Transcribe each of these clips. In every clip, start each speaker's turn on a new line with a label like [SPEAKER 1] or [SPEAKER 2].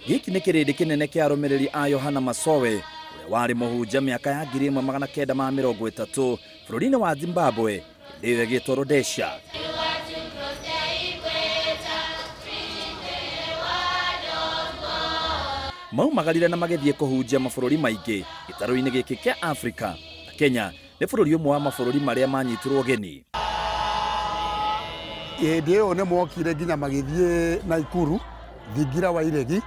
[SPEAKER 1] Gĩkĩ nĩ kĩrĩndĩ kĩnene kĩa arũmĩrĩri a Yohana Masowe ũrĩa warĩ mũhunjia mĩaka ya 1930 bũrũri-inĩ wa Zimbabwe, hĩndĩ ĩyo ĩgĩtwo Rhodesia. Maumagarire na magĩthiĩ kũhunjia mabũrũri maingĩ gĩtarũ-inĩ gĩkĩ kĩa Afrika, na Kenya nĩ bũrũri ũmwe wa mabũrũri marĩa manyitirwo ũgeni.
[SPEAKER 2] Hĩndĩ ĩyo nĩ mokire nginya magĩthiĩ Naikuru, Thingira wa Iregi,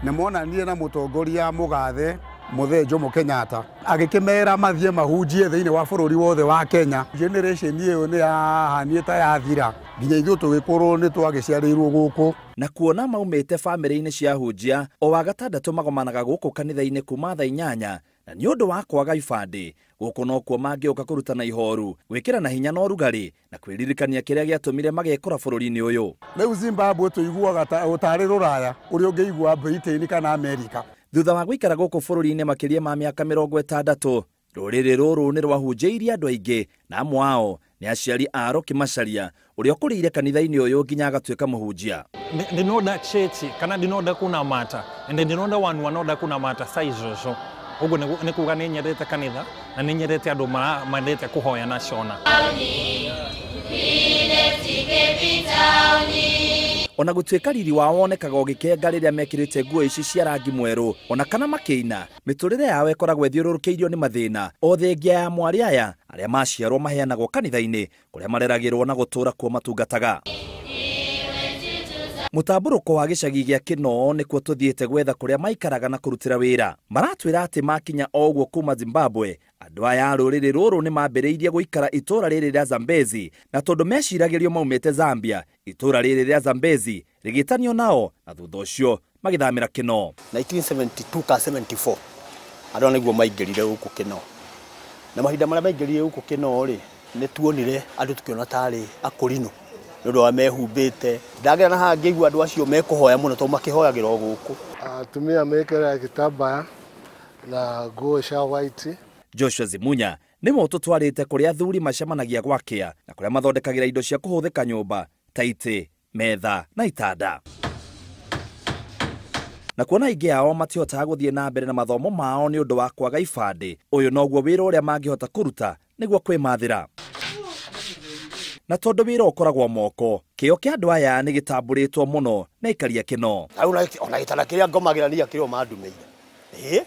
[SPEAKER 2] nĩ monanire na mũtongoria mũgathe Mũthee Jomo Kenyatta, agĩkĩmera mathiĩ mahunjie thĩinĩ wa bũrũri wothe wa Kenya. Generation ĩyo nĩ yahanire ta yathira nginya ithuĩ tũgĩkũrwo nĩ twagĩciarĩirwo gũkũ.
[SPEAKER 1] Na kuona maumĩte bamĩrĩ-inĩ cia hunjia, o wa gatandatũ magomanaga gũkũ kanitha-inĩ kuma thaa 8, na nĩ ũndũ wa kwaga ibandĩ gũkũ nokuo mangĩũka kũrutana ihoru, gwĩkĩrana hinya na ũrugarĩ, na kwĩririkania kĩrĩa gĩatũmire magekora bũrũri-inĩ ũyũ.
[SPEAKER 2] Rĩu Zimbabwe tũiguaga tarĩ rũraya ũrĩa ũngĩigua Britain kana America.
[SPEAKER 1] Thutha wa gũikara gũkũ bũrũri-inĩ makĩria ma mĩaka 60, rũrĩrĩ rũrũ nĩ rwahunjĩirie andũ aingĩ, na amwe ao nĩ aciari a Rocky Macharia ũrĩa ũkũrĩire kanitha-inĩ ũyũ nginya agatuĩka mũhunjia.
[SPEAKER 3] Ndinoda chechi kana ndinoda kunamata ende ndinoda vanhu vanoda kunamata saizvozvo. Ugu nĩ kuga nĩ nyendete kanitha na nĩ nyendete andũ mendete kũhoya na Shona.
[SPEAKER 1] Ona gũtuĩka riri wao wonekaga ũgĩkenga rĩrĩa mekĩrĩte nguo ici cia rangi mwerũ, ona kana makĩina, mĩtũrĩre yao ĩkoragwo ĩthiũrũrũkĩirio nĩ mathĩna. O thengia ya mwarĩ aya arĩa maciarwo maheanagwo kanitha-inĩ kũrĩa mareragĩrwo na gũtũũra kuo matungataga. Mũtambũrũko wa gĩcagi gĩa Kĩnoo nĩkuo tũthiĩte gwetha kũrĩa maikaraga na kũrutĩra wĩra. Maratwĩra atĩ makinya o ũguo kuma Zimbabwe, andũ aya a rũrĩrĩ rũrũ nĩ mambĩrĩirie gũikara itũũra rĩrĩ rĩa Zambezi, na tondũ meciragĩrio maumĩte Zambia, itũũra rĩrĩ rĩa Zambezi rĩgĩtanio nao, na thutha ũcio magĩthamĩra Kĩnoo.
[SPEAKER 4] 1972 ka 74 andũ nĩguo maingĩrire gũkũ Kĩnoo. Na mahinda marĩa maingĩrire gũkũ Kĩnoo rĩ, nĩ tuonire andũ tũkĩona tarĩ akũrinũ nĩ ũndũ wa mehumbĩte. Ndagera na haha ngĩigua andũ acio mekũhoya mũno tondũ makĩhoyagĩra o gũkũ.
[SPEAKER 5] Atumia mekĩraga gĩtambaya na nguo cia white.
[SPEAKER 1] Joshua Zimunya nĩwe ũtũtwarĩte kũrĩa athuri macemanagia gwakĩa na kũrĩa mathondekagĩra indo cia kũhũthĩka nyũmba ta itĩ, metha na itanda. Na kuona aingĩ ao matihotaga gũthiĩ na mbere na mathomo mao nĩ ũndũ wa kwaga ibandĩ, ũyũ noguo wĩra ũrĩa mangĩhota kũruta nĩguo kwĩmathĩra. Na tondũ wĩra ũkoragwo moko, kĩo kĩa andũ aya nĩ gĩtambũrĩtwo mũno nĩ aikaria Kĩnoo.
[SPEAKER 4] Ona gĩtanda kĩrĩa ngomagĩra nĩ kĩrĩa mandumĩire.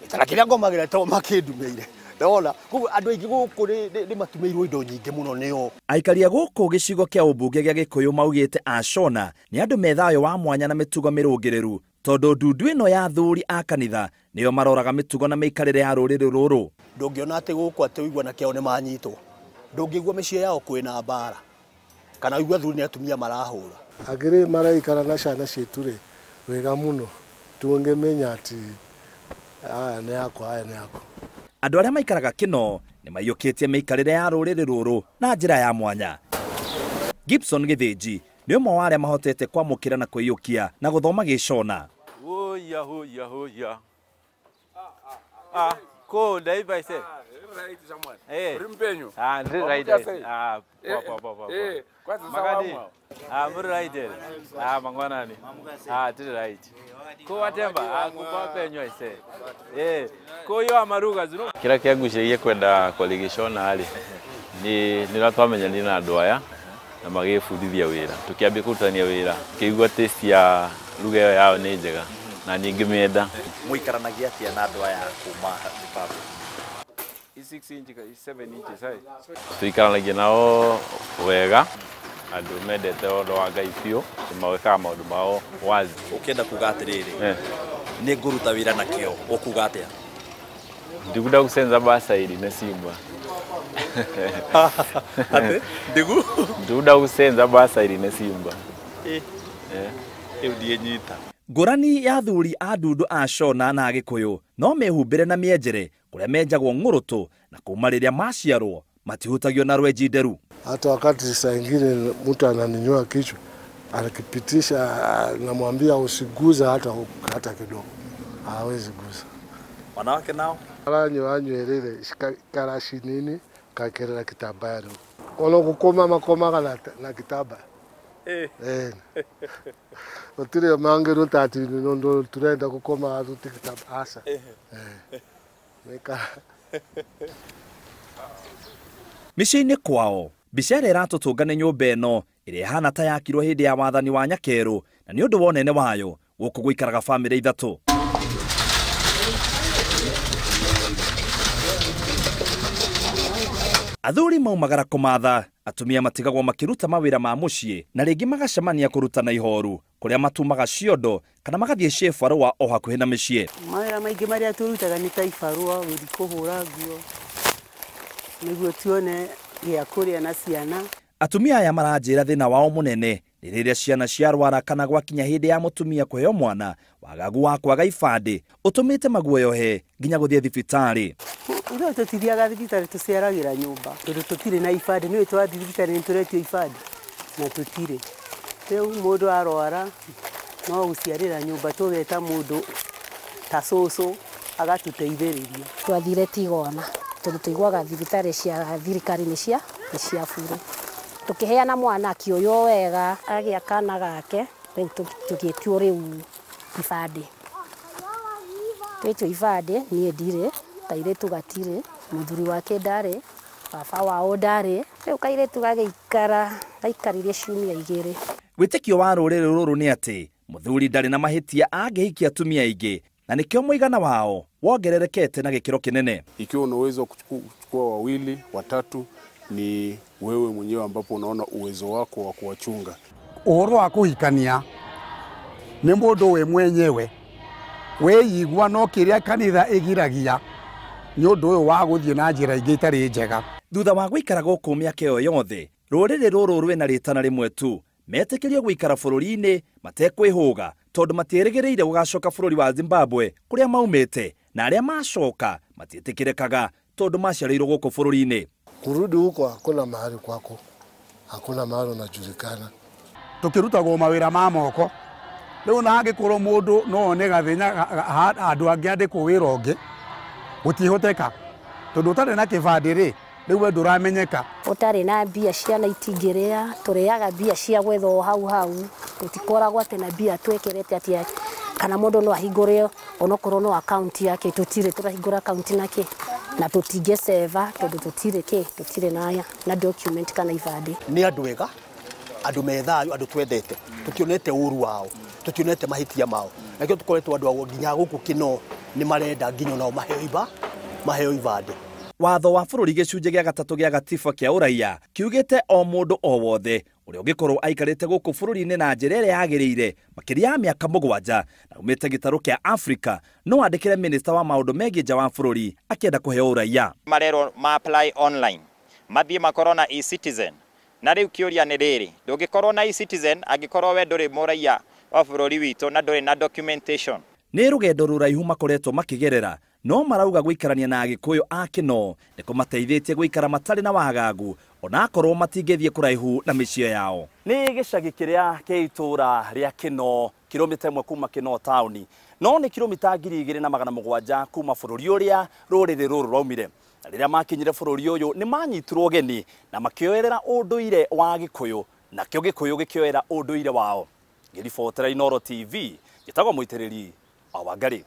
[SPEAKER 4] Gĩtanda kĩrĩa ngomagĩra to makĩndumĩire. Ndona koguo andũ aingĩ gũkũ nĩ matumĩirwo indo nyingĩ mũno nĩo.
[SPEAKER 1] Aikaria gũkũ gĩcigo kĩa ũmbunge gĩa Gĩkũyũ maugĩte a Shona nĩ andũ me thayũ wa mwanya na mĩtugo mĩrũngĩrĩru, tondũ ndundu ĩno ya athuri a kanitha nĩo maroraga mĩtugo na mĩikarĩre ya rũrĩrĩ rũrũ.
[SPEAKER 4] Ndũngĩona atĩ gũkũ atĩ ũigua na kĩao nĩ manyitwo. Ndũngĩigua mĩciĩ yao kwĩna mbara kana ũigua athuri nĩ atumia marahũra.
[SPEAKER 5] Angĩrĩ maraikara na ciana citũ rĩ wega mũno, tũngĩmenya atĩ aya nĩ akwa, aya nĩ akwa.
[SPEAKER 1] Andũ arĩa maikaraga Kĩnoo nĩ maiyũkĩtie mĩikarĩre ya rũrĩrĩ rũrũ na njĩra ya mwanya. Gibson Gĩthĩnji nĩ ũmwe wa arĩa mahotete kwamũkĩra na kwĩiyũkia na gũthoma Gĩcona.
[SPEAKER 6] Hoya hoya hoya. Ko ndaiva ise.
[SPEAKER 7] Right someone.
[SPEAKER 6] Eh.
[SPEAKER 7] Uri mpenyu.
[SPEAKER 6] Ndiri right. Pa pa pa.
[SPEAKER 7] Kwanza
[SPEAKER 6] Makadi. Muri right here. Mangwanani. Tiri right. Ko watemba, kupa penyu ise. Ko yo amaruga zino. Kira kĩangucĩrĩirie kwenda kwaria Gĩcona rĩ, nĩ nĩratwamenyanire na andũ aya na magĩbundithia wĩra. Tũkĩambia kũrutania wĩra, ngĩigua taste ya lugha ĩyo yao nĩ njega na niĩ ngĩmĩenda.
[SPEAKER 1] Mũikaranagia atĩa na andũ aya kuma Zimbabwe?
[SPEAKER 7] 6 inch 7 inches hai.
[SPEAKER 6] Tũikaranagia nao wega, andũ mendete ũhoro wa Ngai biũ, mawĩkaga maũndũ mao wazi.
[SPEAKER 1] Ũkĩenda kuga atĩrĩrĩ, nĩ ngũruta wĩra na kĩo, ũkuga atĩa?
[SPEAKER 6] Ndikuda kusenza basa iri nesimba.
[SPEAKER 1] Ate? Ndigu?
[SPEAKER 6] Ndikuda kusenza basa iri nesimba.
[SPEAKER 1] Ĩyo ndiĩnyita. Ngũrani ya athuri a ndundu a Shona na Agĩkũyũ no mehumbĩre na mĩenjere kũrĩa menjagwo ng'ũrũtũ, na kuma rĩrĩa maciarwo matihutagio na rwenji nderu.
[SPEAKER 5] Hata wakati saa ingine mtu ananinyoa kichwa anakipitisha, namwambia usiguze hata kidogo, hawezi guza.
[SPEAKER 1] Wanawake nao
[SPEAKER 5] aranywa anywelele karashi nini kakerera kitambaya ono kukoma makomaga na kitambaya. Gũtirĩ mangĩruta atĩ nĩ tũrenda gũkoma tũtigĩta aca.
[SPEAKER 1] Mĩciĩ-inĩ kwao mbica ĩrĩa ĩratũtũnga nĩ nyũmba ĩno ĩrĩa ĩhana ta yakirwo hĩndĩ ya wathani wa Nyakerũ, na nĩ ũndũ wa ũnene wayo gũkũ gũikaraga bamĩrĩ ithatũ. Athuri maumagara kũmatha, atumia matigagwo makĩruta mawĩra ma mũciĩ na rĩngĩ magacemania kũrutana ihoru kũrĩa matumaga ciondo kana magathiĩ ciĩbarũa o hakuhĩ na mĩciĩ.
[SPEAKER 8] Mawĩra maingĩ marĩa tũrutaga nĩ ta ibarũa, gũthiĩ kũhũra nguo nĩguo tuone gĩa kũrĩa na ciana.
[SPEAKER 1] Atumia aya maranjĩra thĩna wao mũnene nĩ rĩrĩa ciana ciarwara kana gwakinya hĩndĩ ya mũtumia kũheo mwana, wagagu wa kwaga ibandĩ ũtũmĩte maguoyohe nginya gũthiĩ thibitarĩ.
[SPEAKER 8] Ithuĩ tũtithiaga thibitarĩ, tũciaragĩra nyũmba tondũ tũtirĩ na ibandĩ. Nĩũĩ twathiĩ thibitarĩ nĩ tũretio ibandĩ na tũtirĩ. Rĩu mũndũ arwara no gũciarĩra nyũmba, tũgeta mũndũ ta cũcũ agatũteithĩrĩria.
[SPEAKER 9] Twathire Tigona tondũ tũiguaga thibitarĩ cia thirikari nĩ cia burĩ. Tũkĩheana mwana akĩoywo wega agĩa kana gake, rĩu tũgĩtio rĩu ibandĩ. Twĩtio ibandĩ, niĩ ndirĩ, kairĩtu gatirĩ, mũthuri wake ndarĩ, baba wao ndarĩ. Rĩu kairĩtu gagĩikara, gaikarire ciumia igĩrĩ.
[SPEAKER 1] Wĩtĩkio wa rũrĩrĩ rũrũ nĩ atĩ mũthuri ndarĩ na mahĩtia angĩhikia atumia aingĩ, na nĩkĩo mũigana wao wongererekete na gĩkĩro kĩnene.
[SPEAKER 10] Ikiwa una uwezo wa kuchukua wawili, watatu, ni wewe mwenyewe ambapo unaona uwezo wako wa kuwachunga.
[SPEAKER 2] Ũhoro wa kũhikania nĩ mũndũ we mwenyewe wĩigua no kĩrĩa kanitha ĩgiragia nĩ ũndũ ũyũ wa gũthiĩ na njĩra ingĩ itarĩ njega.
[SPEAKER 1] Thutha wa gũikara gũkũ mĩaka ĩyo yothe, rũrĩrĩ rũrũ rwĩna rĩtana rĩmwe tu, metĩkĩrio gũikara bũrũri-inĩ matekwĩhũga tondũ matiĩrĩgĩrĩire gũgacoka bũrũri wa Zimbabwe kũrĩa maumĩte, na arĩa macoka matiĩtĩkĩrĩkaga tondũ maciarĩirwo gũkũ bũrũri-inĩ.
[SPEAKER 5] Kurudi huko hakuna mahali kwako, hakuna mahali unajulikana.
[SPEAKER 2] Tukirutagwo mawĩra ma moko rĩu na hangĩkorwo mũndũ no one gathĩna andũ angĩ andĩkwo wĩra ũngĩ gũtihoteka tondũ ũtarĩ na kĩbandĩ rĩ, rĩu we ndũramenyeka.
[SPEAKER 9] Ũtarĩ na mbia ciana itingĩrĩa, tũrĩaga mbia cia gwetha o hau hau, tũtikoragwo atĩ na mbia twĩkĩrĩte atĩ kana mũndũ no ahingũre onokorwo no akaunti yake, tũtirĩ tũrahingũra akaunti nake na tũtingĩceva tondũ tũtirĩ kĩ, tũtirĩ na document kana ibandĩ.
[SPEAKER 4] Nĩ andũ ega, andũ me thayũ, andũ twendete, tũtionete ũru wao, tũtionete mahĩtia mao, nakĩo tũkoretwo andũ ao nginya gũkũ Kĩno nĩ marenda nginya nao maheo ibandĩ.
[SPEAKER 1] Watho wa bũrũri gĩcunjĩ gĩa gatatũ gĩa gatiba kĩa ũraiya kiugĩte o mũndũ o wothe ũrĩa ũngĩkorwo aikarĩte gũkũ bũrũri-inĩ na njĩra ĩrĩa yagĩrĩire makĩria ya mĩaka 7 na umĩte gĩtarũ kĩa Afrika no andĩkĩre minista wa maũndũ megiĩ nja wa bũrũri akĩenda kũheo ũraiya.
[SPEAKER 11] Marerwo ma apply online, mathiĩ makorwo na e-citizen, na rĩu kĩũria nĩ rĩrĩ, ndũngĩkorwo na e-citizen angĩkorwo we ndũrĩ mũraiya wa bũrũri witũ na ndũrĩ na documentation.
[SPEAKER 1] Nĩ rũgendo rũraihu makoretwo makĩgerera, no marauga gũikarania na Agĩkũyũ a Kĩno nĩ kũmateithĩtie gũikara matarĩ na wagagu onakorwo matingĩthiĩ kũraihu na mĩciĩ yao. Nĩ gĩcagi kĩrĩa kĩ itũũra rĩa Kĩno, kilomita 1 kuma Kĩno taũni, no nĩ kilomita 2700 kuma bũrũri ũrĩa rũrĩrĩ rũrũ rwaumire. Na rĩrĩa makinyire bũrũri ũyũ nĩ manyitirwo ũgeni na makĩoerera ũndũire wa Gĩkũyũ, nakĩo Gĩkũyũ gĩkĩoera ũndũire wao. Ngĩribotera Inooro TV, njĩtagwo Mũitĩrĩri wa Wangari.